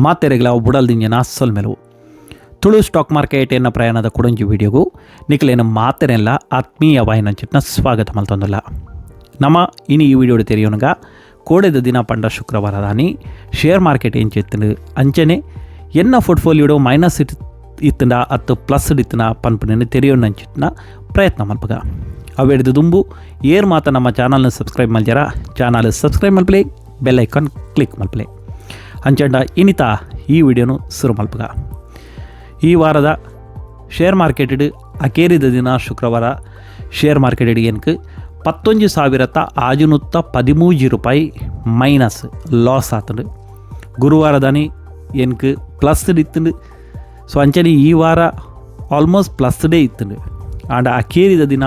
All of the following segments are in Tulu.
ಮಾತೆರೆಗ್ಲ ಬುಡಲ್ದಿಂಜನ ಸೊಲ್ಮೆಲು. ತುಳು ಸ್ಟಾಕ್ ಮಾರ್ಕೆಟ್ ಎನ್ನ ಪ್ರಯಾಣದ ಕುಡೊಂಜಿ ವಿಡಿಯೋಗು ನಿಕ್ಲೇನ ಮಾತೆರೆಲ್ಲ ಆತ್ಮೀಯ ವಾಹಿನಂಚಿಟ್ನ ಸ್ವಾಗತ ಮಲ್ತೊಂದುಲ್ಲ. ನಮ್ಮ ಇನಿ ಈ ವಿಡಿಯೋಡು ತೆರಿಯೋನುಗ ಕೋಡೆದ ದಿನ ಪಂಡ ಶುಕ್ರವಾರ ದಾನಿ ಶೇರ್ ಮಾರ್ಕೆಟ್ ಎಂಚಿತ್ತಂಡು, ಅಂಚನೆ ಎನ್ನ ಪೋರ್ಟ್ಫೋಲಿಯೋಡು ಮೈನಸ್ ಇತ್ತಂಡ ಅತ್ತು ಪ್ಲಸ್ ಇತ್ತನ ಪನ್ಪುನೆನ್ ತೆರಿಯೋನಂಚಿಟ್ನ ಪ್ರಯತ್ನ ಮಲ್ಪಗ. ಅವೆಡ್ದು ದುಂಬು ಏರ್ ಮಾತ ನಮ್ಮ ಚಾನಲ್ನ ಸಬ್ಸ್ಕ್ರೈಬ್ ಮಲ್ಜರ, ಚಾನಲ್ ಸಬ್ಸ್ಕ್ರೈಬ್ ಮಲ್ಪಲೆ, bell icon click ಮಲ್ಪಲೆ. ಅಂಚಂಡ ಇನಿತ ಈ ವಿಡಿಯೋನು ಶುರು ಮಲ್ಪಗ. ಈ ವಾರದ ಶೇರ್ ಮಾರ್ಕೆಟ್ ಅಕೇರಿದ ದಿನ ಶುಕ್ರವಾರ ಶೇರ್ ಮಾರ್ಕೆಟ್ ಏನಕ್ಕೆ 11,613 ರೂಪಾಯಿ ಮೈನಸ್ ಲಾಸ್ ಆತಂಡು. ಗುರುವಾರದಾನಿ ಎನ್ಕ್ ಪ್ಲಸ್ ಇತ್ತಂಡು. ಸೊ ಅಂಚನೆ ಈ ವಾರ almost plus day ಇತ್ತಂಡು. And ಅಕೇರಿದ ದಿನ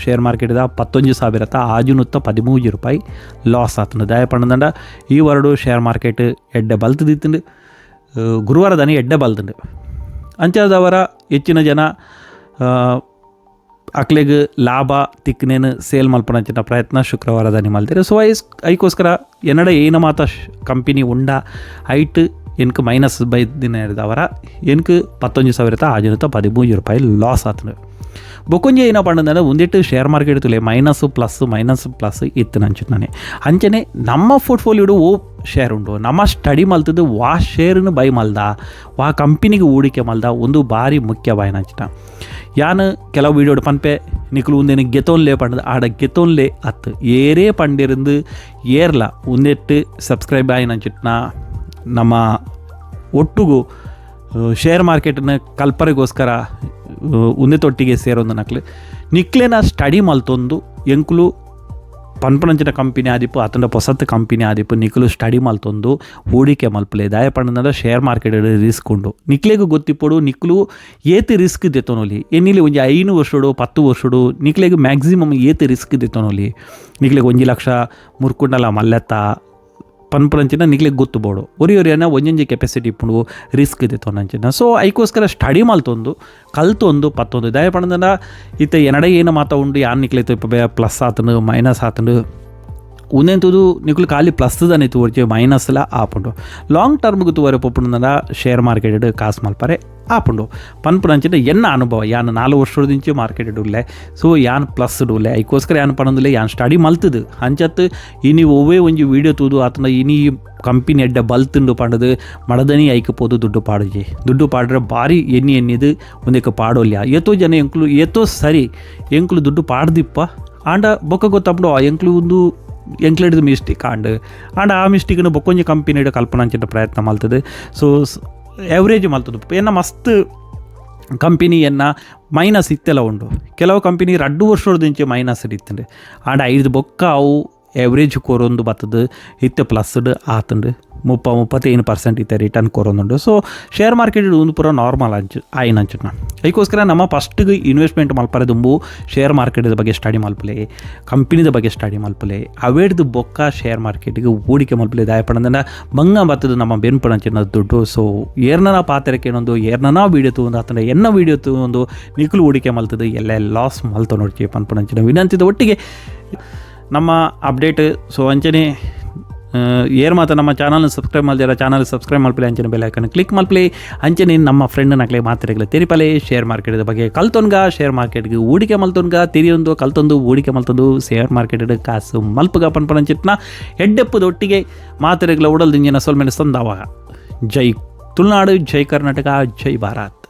ಶೇರ್ ಮಾರ್ಕೆಟ್ದ 11,613 ರೂಪಾಯಿ ಲಾಸ್ ಆತಂಡು. ದಯ ಪಂಡಂಡ ಈ ವಾರಡು ಶೇರ್ ಮಾರ್ಕೆಟ್ ಎಡ್ಡೆ ಬಲ್ತದಿತ್ತಂಡು. ಗುರುವಾರದಾನಿ ಎಡ್ಡೆ ಬಲ್ತಂಡು. ಅಂಚಾದವರ ಹೆಚ್ಚಿನ ಜನ ಅಕ್ಲೆಗ್ ಲಾಭ ತಿಕ್ಕನೇನು ಸೇಲ್ ಮಲ್ಪನಂಚಿನ ಪ್ರಯತ್ನ ಶುಕ್ರವಾರದಾನಿ ಮಲ್ತೆರ್. ಸೊ ಐಸ್ ಐಕೋಸ್ಕರ ಎನ್ನಡ ಏನ ಮಾತ ಕಂಪನಿ ಉಂಡ ಐಟ್ ಎನ್ಕ್ ಮೈನಸ್ ಬೈದಿನ ಅವರ ಎನ್ಕ್ 11,613 ರೂಪಾಯಿ ಲಾಸ್ ಆತಂಡು. ಬೊಕ್ಕೊಂಜಿ ಏನ ಪಂಡಂದ್ರೆ ಒಂದಿಟ್ಟು ಶೇರ್ ಮಾರ್ಕೆಟ್ ತುಲೆ minus plus minus plus ಇತ್ತು ನಂಚುತ್ತಾನೆ. ಅಂಚನೆ ನಮ್ಮ ಪೋರ್ಟ್ಫೋಲಿಯೋಡು ಓ ಶೇರ್ ಉಂಡು, ನಮ್ಮ ಸ್ಟಡಿ ಮಲ್ತದ್ದು ವಾ ಶೇರ್ನು ಬೈ ಮಲ್ದ, ವಾ ಕಂಪನಿಗೆ ಹೂಡಿಕೆ ಮಲ್ದ ಒಂದು ಭಾರಿ ಮುಖ್ಯವಾಯಿನಂಚಿನ. ಯಾನ್ ಕೆಲವು ವೀಡಿಯೋಡು ಪನ್ಪೆ, ನಿಕ್ಲು ಒಂದೇನು ಗೆತೊನ್ಲೆ ಪಂಡದು ಆಡ ಗೆತೊನ್ಲೆ ಅತ್ತು. ಏರೇ ಪಂಡಿರಂದು ಏರ್ಲ ಒಂದೆಟ್ಟು ಸಬ್ಸ್ಕ್ರೈಬ್ ಆಯಿನಂಚಿಟ್ನ ನಮ್ಮ ಒಟ್ಟುಗು ಶೇರ್ ಮಾರ್ಕೆಟ್ನ ಕಲ್ಪರಿಗೋಸ್ಕರ ಒಂದೇ ತೊಟ್ಟಿಗೆ ಸೇರೊಂದು ನಕ್ಲು ನಿಕ್ಲೆನ ಸ್ಟಡಿ ಮಲ್ತೊಂದು ಎಂಕುಲು ಪನ್ಪನಂಚಿನ ಕಂಪನಿ ಆದಿಪ್ಪು ಅತಂಡ ಪೊಸತ್ ಕಂಪನಿ ಆದಿಪ್ಪು ನಿಕ್ಲು ಸ್ಟಡಿ ಮಲ್ತೊಂದು ಹೂಡಿಕೆ ಮಲ್ಪಲೆ. ದಾಯ ಪಂಡಂದ್ರೆ share market risk ಉಂಡು. ನಿಕ್ಲೆಗ್ ಗೊತ್ತಿಪ್ಪೊಡು ನಿಕ್ಲು ಏತ್ ರಿಸ್ಕ್ ದೆತ್ತೊನೊಲಿ. ಎನ್ನಿಲಿ ಒಂಜಿ 5 ವರ್ಷಡು 10 ವರ್ಷಡು ನಿಕ್ಲೆಗ್ ಮ್ಯಾಕ್ಸಿಮಮ್ ಏತ್ ರಿಸ್ಕ್ ದೆತ್ತೊನೊಲಿ. ನಿಕ್ಲೆಗ್ 1 ಲಕ್ಷ ಮುರ್ಕುಂಡಲ ಮಲ್ಲೆತ್ತ ಪನ್ಪುನಂಚಿನ ನಿಕ್ಲೆಗ್ ಗೊತ್ತು ಬೋಡು. ಒರಿ ಒರಿಯನ ಒಂಜೊಂಜಿ ಕೆಪಾಸಿಟಿ ಇಪ್ಪುಂಡು ರಿಸ್ಕ್ ದೆತ್ತೊನಂಚಿನ. ಸೊ ಐಕೋಸ್ಕರ ಸ್ಟಡಿ ಮಲ್ತೊಂದು ಕಲ್ತೊಂದು ಪತ್ತೊಂದು. ದಯ ಪಂಡಂಡ ಇತ್ತೆ ಎನಡ ಏನು ಮಾತ ಉಂಡು ಯಾನ್ ನಿಕ್ಲೆ ಇಪ್ಪ ಪ್ಲಸ್ ಆತಂಡು ಮೈನಸ್ ಆತಂಡು ಉಂದೆಂತುದು ನಿಕುಲು ಖಾಲಿ ಪ್ಲಸ್ ದಾನೆ ತೂವರ್ಚೆ, ಮೈನಸ್ಲ ಆಪುಂಡು. ಲಾಂಗ್ ಟರ್ಮ್ಗೆ ತೂವರೆ ಪೋಪುಂಡ ಶೇರ್ ಮಾರ್ಕೆಟ್ ಕಾಸು ಮಲ್ಪರೆ ಆಪುಂಡು ಪನ್ಪುನಂಚಿನ ಎನ್ನ ಅನುಭವ. ಯಾನ್ 4 ವರ್ಷದಿಂಚಿ ಮಾರ್ಕೆಟ್ ಉಲ್ಲೆ. ಸೊ ಯಾನ್ ಪ್ಲಸ್ ಉಲ್ಲೆ. ಐಕೋಸ್ಕರ ಯಾನ್ ಪನೊಂದುಲ್ಲೆ, ಯಾನ್ ಸ್ಟಡಿ ಮಲ್ತದು. ಅಂಚತ್ ಇನಿ ಒವ್ವೇ ಒಂಜಿ ವೀಡಿಯೋ ತೂದು ಆತನ ಇನಿ ಕಂಪನಿ ಎಡ್ಡೆ ಬಲ್ತುಂಡು ಪಂಡದು ಮಡದನಿ ಐಕ್ ಪೋದು ದುಡ್ಡು ಪಾಡುಜಿ. ದುಡ್ಡು ಪಾಡ್ರೆ ಭಾರಿ ಎಣ್ಣಿ ಎಣ್ಣಿದು ಒಂದಕ್ಕೆ ಪಾಡೋಲ್ಯ. ಏತೋ ಜನ ಎಂಕ್ಲು ಏತೋ ಸರಿ ಎಂಕ್ಲು ದುಡ್ಡು ಪಾಡ್ದಿಪ್ಪ. ಆಂಡ ಬೊಕ್ಕ ಗೊತ್ತಪ್ಪಡು ಆ ಎಂಕ್ಲು ಒಂದು ಎಂಕ್ಲೆಡ್ದು ಮಿಸ್ಟೇಕ್ ಆಂಡ್ ಆಂಡ ಆ ಮಿಸ್ಟೇಕ್ನು ಬೊಕ್ಕೊಂಜಿ ಕಂಪನಿ ಕಲ್ಪನಂಚಿನ ಪ್ರಯತ್ನ ಮಲ್ತದೆ. ಸೊ ಎವರೇಜ್ ಮಲ್ತದೆ. ಎನ್ನ ಮಸ್ತ್ ಕಂಪನಿಯನ್ನು ಮೈನಸ್ ಇತ್ತೆಲ್ಲ ಉಂಡು. ಕೆಲವು ಕಂಪನಿ 2 ವರ್ಷದಿಂಚೆ ಮೈನಸ್ ಇತ್ತಂಡು. ಆಂಡ 5 ಬೊಕ್ಕ ಅವು ಎವರೇಜ್ ಕೊರೊಂದು ಬತ್ತದು ಇತ್ತೆ ಪ್ಲಸ್ಡ್ ಆತಂಡು. 30-35% ಇತ್ತೆ ರಿಟರ್ನ್ ಕೊರೊಂದುಂಡು. So share market ಒಂದು ಪೂರ ನಾರ್ಮಲ್ ಅಂಚು ಆಯಿನ ಅಂಚುನ. ಅದಕ್ಕೋಸ್ಕರ ನಮ್ಮ ಫಸ್ಟ್ಗೆ ಇನ್ವೆಸ್ಟ್ಮೆಂಟ್ ಮಲ್ಪರೆ ದುಂಬು ಶೇರ್ ಮಾರ್ಕೆಟ್ದ ಬಗ್ಗೆ ಸ್ಟಡಿ ಮಲ್ಪಲೆ, ಕಂಪನಿದ ಬಗ್ಗೆ ಸ್ಟಡಿ ಮಲ್ಪಲೆ. ಅವೇಡ್ದು ಬೊಕ್ಕ ಶೇರ್ ಮಾರ್ಕೆಟ್ಗೆ ಹೂಡಿಕೆ ಮಲ್ಪಲೆ. ದಾಯ ಪಂಡಂಡ ಬಂಗ ಬತ್ತದು ನಮ್ಮ ಬೆನ್ಪುನಂಚಿನ ದುಡ್ಡು. ಸೊ ಏರ್ನನ ಪಾತ್ರಕ್ಕೆ ಏನೊಂದು ಏರ್ನನ ವೀಡಿಯೋ ತೂಂದು ಆತಂಡ ಎನ್ನ ವೀಡಿಯೋ ತೂಂದು ನಿಕ್ಲು ಹೂಡಿಕೆ ಮಲ್ತದು ಎಲ್ಲ ಲಾಸ್ ಮಲ್ತ ನೋಡ್ಚಿ ಪನ್ಪುನಂಚಿನ ವಿನಂತಿದ ಒಟ್ಟಿಗೆ ನಮ್ಮ ಅಪ್ಡೇಟ್. ಸೊ ಅಂಚನೆ ಏರ್ ಮಾತ ನಮ್ಮ ಚಾನಲ್ನ ಸಬ್ಸ್ಕ್ರೈಬ್ ಮಲ್ದಿರ, ಚಾನಲ್ ಸಬ್ಸ್ಕ್ರೈಬ್ ಮಲ್ಪಲೆ, ಅಂಚನೆ bell icon click ಮಲ್ಪಲೆ. ಅಂಚನೆ ನಮ್ಮ ಫ್ರೆಂಡ್ ನಕ್ಲೆ ಮಾತ್ರೆಗಳ ತೆರಿಪಲೆ. ಶೇರ್ ಮಾರ್ಕೆಟ್ ಬಗ್ಗೆ ಕಲ್ತೊನ್ಗ, ಶೇರ್ ಮಾರ್ಕೆಟ್ಗೆ ಹೂಡಿಕೆ ಮಲ್ತೊನ್ಗ, ತೆರಿಯೊಂದು ಕಲ್ತೊಂದು ಹೂಡಿಕೆ ಮಲ್ತೊಂದು ಶೇರ್ ಮಾರ್ಕೆಟ್ ಕಾಸು ಮಲ್ಪುಗ ಪನ್ಪನಂಚಿಟ್ನ ಹೆಡ್ಡೆಪ್ಪದ ಒಟ್ಟಿಗೆ ಮಾತ್ರೆಗಳ ಉಡಲ್ದಿಂಜಿನ ಸೊಲ್ಮೆನೆ ಸಂದಾವಾಗ. ಜೈ ತುಳುನಾಡು, ಜೈ ಕರ್ನಾಟಕ, ಜೈ ಭಾರತ್.